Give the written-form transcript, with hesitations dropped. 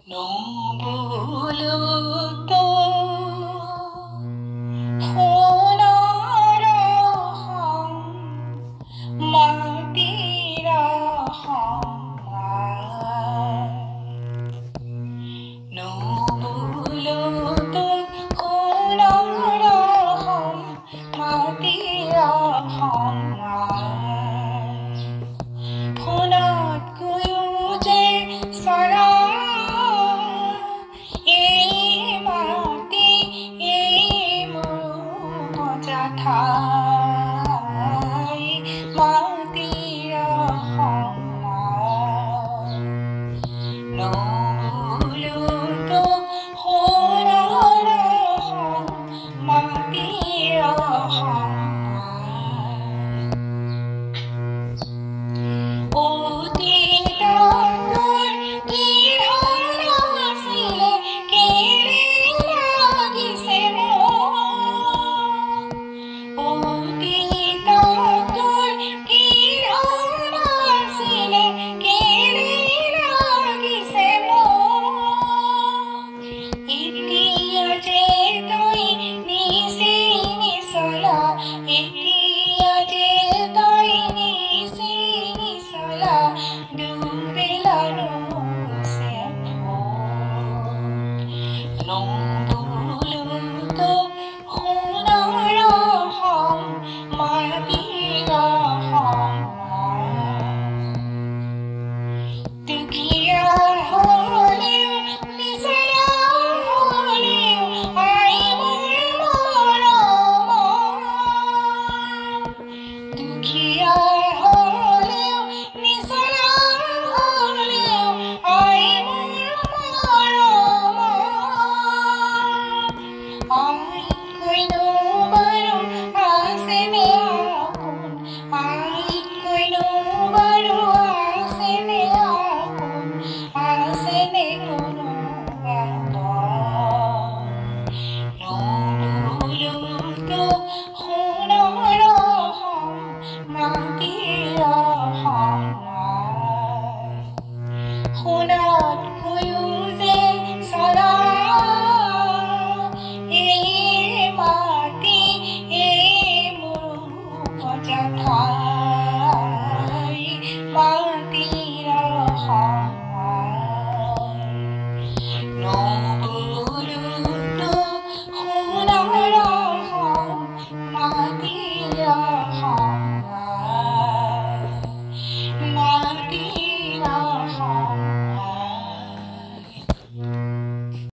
নোবোলোতো সোণৰ অসম, মাটিৰ অসম আই। নোবোলোতো সোণৰ অসম, মাটিৰ অসম আই। সোণতকৈও যে চৰা এই মাটি, এই মোৰ উপজা ঠাই, মাটিৰ অসম আই। নোবোলোতো সোণৰ অসম, মাটিৰ অসম আই। অতীতত তোৰ কি ধন আছিলে, কেলে লাগিছে মোক? অতীতত তোৰ কি ধন আছিলে, কেলে লাগিছে মোক? এতিয়া যে তই নিচেই নিচলা, এতিয়া যে তই নিচেই নিচলা, দুবেলা নুগুচে ভোক। নোবোলোতো সোণৰ অসম, মাটিৰ অসম আই। দুখীয়া হ'লেও, নিচলা হ'লেও, আই মোৰ মৰমৰ। দুখীয়া হ'লেও, নিচলা হ'লেও, আই মোৰ মৰমৰ। আইতকৈনো বাৰু আছেনে আপোন? আইতকৈনো বাৰু আছেনে আপোন? আছেনে কোনোবা পৰ? নোবোলোতো সোণৰ অসম, মাটিৰ অসম আই। সোণতকৈও যে চৰা এই মাটি, এই মোৰ উপজা ঠাই, মাটিৰ অসম আই। নোবোলোতো সোণৰ অসম, মাটিৰ অসম আই, মাটিৰ অসম আই।